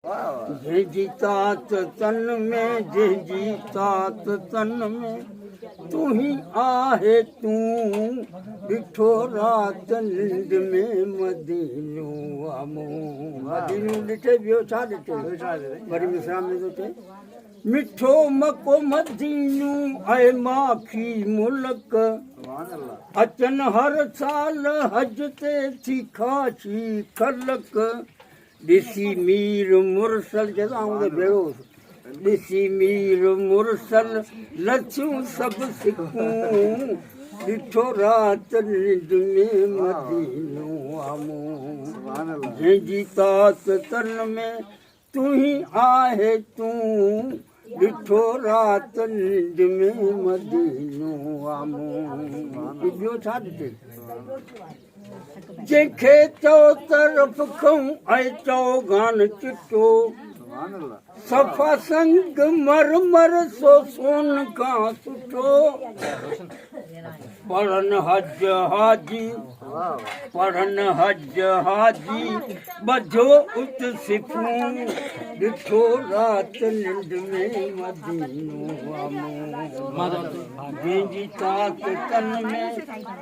جنهن جي تات تن ۾، جنهن جي تات تن ۾، تون ئي آهي تون، ڏٺو رات ننڊ ۾ مدينو آ مون. مدينو ڏٺي ٻيو ڇا ڏٺي؟ وري مصرع ۾ ٿو چئي، مٺو مڪو مدينو اي ماکي ملڪ، اچن هر سال حج تي ٿي خاشي خلق. ڏسي مير مرسل چئي ٿو آئون ته ڀيڙو هوس ڏسي مير مرسل لٿيون سڀ سڪون ڏٺو رات ننڊ ۾ مدينو آمون جنهن جي تات تن ۾ تون ئي آهي تون ڏٺو رات ننڊ ۾ مدينو آمون ٻيو ڇا ڏٺي جنهن کي چئو طرف کئون ۽ چئوگان چٽو، صفا سنگ مرمر سو سون کان سٺو. پڙهن حج حاجي، پڙهن حج حاجي، ٻڌو ات صفون، ڏٺو رات ننڊ ۾ مدينو آمون. جنهن جي تات تن ۾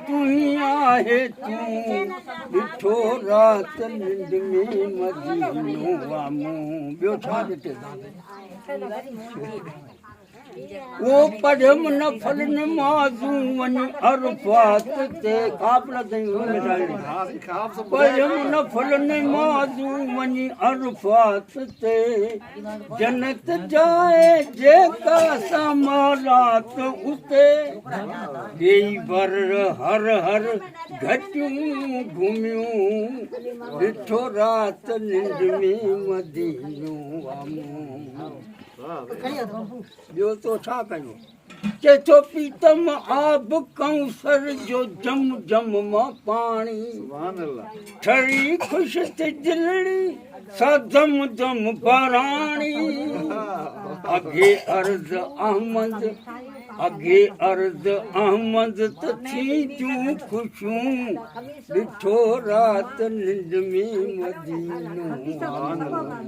تون ئي آهي تون، ڏٺو رات ننڊ ۾ مدينو آ مون، ٻيو ڇا ڏٺي؟ او پڙهيم نفل نمازون وڃ عرفات تي، خواب لڌئي پڙهيم نفل نمازون وڃ عرفات تي، جنت جاء جيڪا سمالات اتي، ڏيئي بر هر هر گهٽيون گهميون، ڏٺو رات ننڊ ۾ مدينو آمون. ٻيو تو ڇا ڪيو؟ چئي ٿو پيتم آب ڪونثر جو جم جم مان پاڻي، ٺري خوش ٿي دلڙي سا دم دم باراڻي. اگهي عرض احمد، اگهي عرض احمد ته ٿينديون خوشيون، ڏٺو رات ننڊ ۾ مدينو آمون.